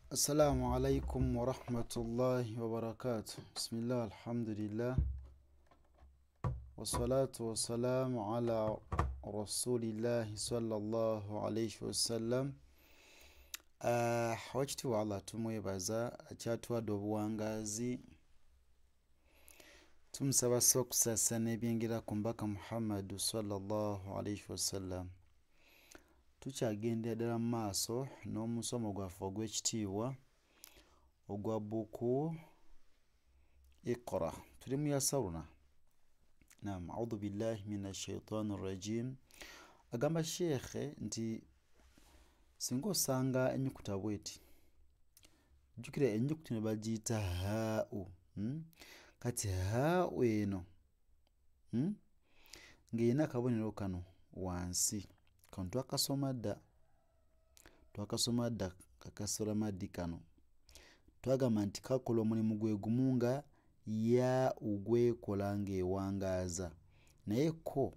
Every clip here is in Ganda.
Assalamu alaikum warahmatullahi wabarakatuh. Bismillah, alhamdulillah, wassalatu wassalamu ala rasulillahi sallallahu alaihi wasallam. Owekitiibwa Allah tumwebaza akyatuwadde obuwangaazi, tumusaba sso okusaasira n'ebyengera ku mbaka Muhammadu sallallahu alaihi wasallam. Tukyagenda ddala mu maaso n'omusomo gwaffe ogw'ekitiibwa ogwa buku Iqra. Tuli mu Yasaruna. Naam, audhu billahi minash shaitani rajim. Agamba sheekhe nti singa osanga ennyukuta bweti, jjukira ennyukuta eno bagiyita haau. Kati haau eno ng'erina akabonero kano wansi, kano twakasoma dda, twakasoma dda kakasora maddi kano. Twagamba nti kakola omulimu gwe gumu nga yaau gwekola ng'ewangaaza, naye ko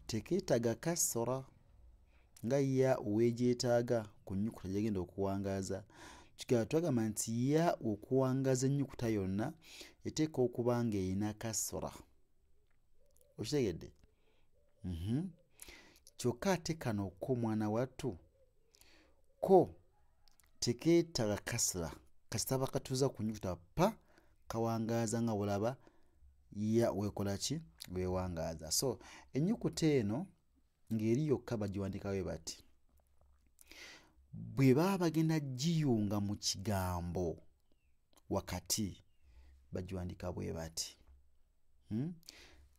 tekeetaaga kasora nga yaau weegyetaaga ku nnyukuta gy'egenda okuwangaaza. Kigala twagamba nti yaau okuwangaaza ennyukuta yonna eteekwa okuba ng'erina kasora. Okitegedde? Kyokka ate kano ko mwana wattu ko tekeetaaga kasra, kasita bakatuuza ku nnyukuta pa kawangaaza nga bw'olaba ya weekola ki, weewangaaza. So ennyukuta eno ng'eri yokka bagiwandiika bwe bati, bwe baba bagenda giyunga mu kigambo wakati bagiwandiika bwe bati.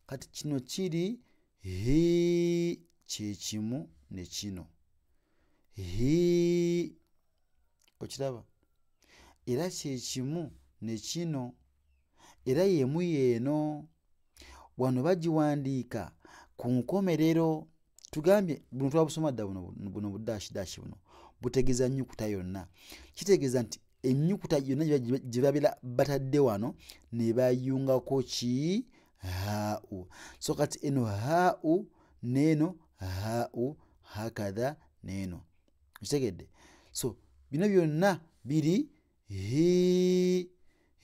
Kati kino kiri hi kye kimu ne kino hi, okiraba, era kye kimu ne kino, era y'emu y'eno. Wano bagiwandiika ku nkomerero. Tugambye buno twabusoma dda, buno bu dash dash buno butegeeza nnyukuta yonna. Kitegeeza nti ennyukuta yonna gye babeera batadde wano ne bayungako ki haau. So kati eno haau n'eno haau, hakadha n'eno. Okitegedde? So bino byonna biri hi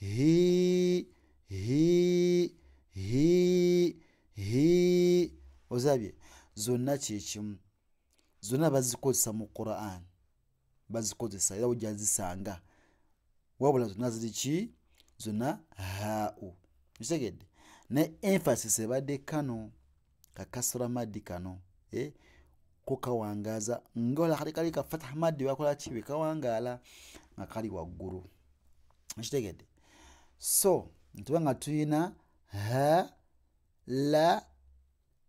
hi hi hi hi, ozabye zonna kye kimu, zonna bazikozesa mu Quran, bazikozesa era ojja zisanga, wabula zonna ziri ki, zonna haau. Okitegedde? Naye emphasis ebadde kano kakasora maddi kano, ko kawangaaza nga kali kali ka fatha maddi bakola ki, bwe kawangaala nga kali waggulu. Okitegedde? So ntuba nga tuyina ha la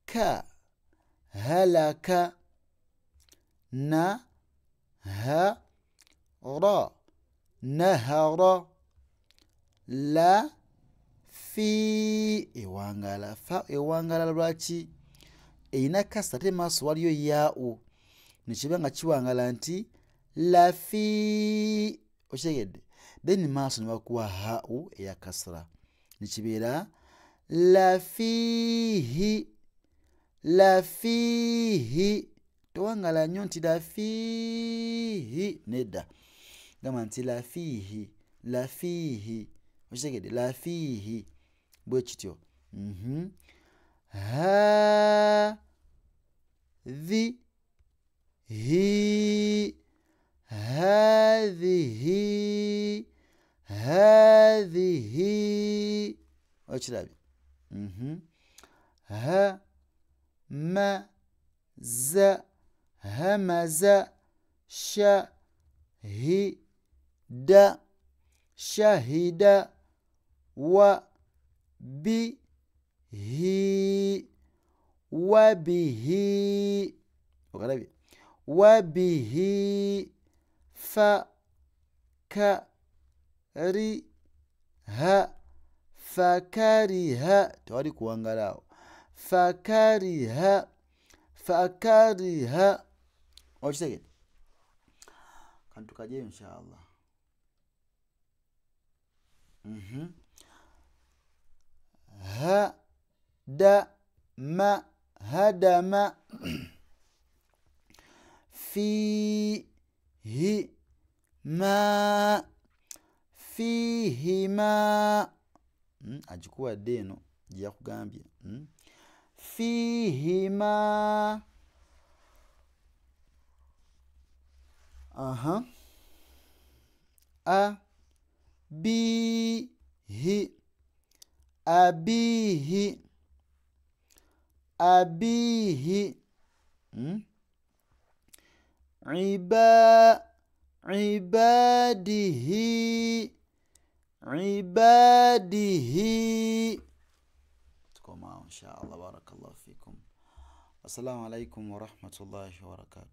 ka, halaka, na ha ra, nahara, la fi ewangala, fa ewangala lwaki erina kasa ate maaso waliyo yaau, nekiba nga kiwangala nti la fi. Okitegedde? Then maaso ne bakuwa haau eya kasra, nekibeera la fiihi, la fiihi. Towangala nnyo nti la fiihi, nedda, gamba nti la fiihi, la fiihi. Okitegedde? La fiihi bwe kityo. Ha dhi hi, hadhihi, hadhihi. Okirabye? Ha ma za, hamaza, sha hi da, shahida, wa bi hi, wa bihi. Okalabye? Wa bihi, fa ka ri ha, fakariha. Tewali kuwangala awo. Fakariha, fakariha. Okitegedde? Kantu kajeyo inshallah. Ha da ma, hadama, fi hi Ma fihima. Agikuwadde eno gyeyakugambye. Fihima. Aha. A bi hi, abihi, abihi. Iba, ibadihi, ibadihi. Tukomaawo inshallah. Barakallahu fikum. Assalamu alaikum warahmatullahi wabarakatuh.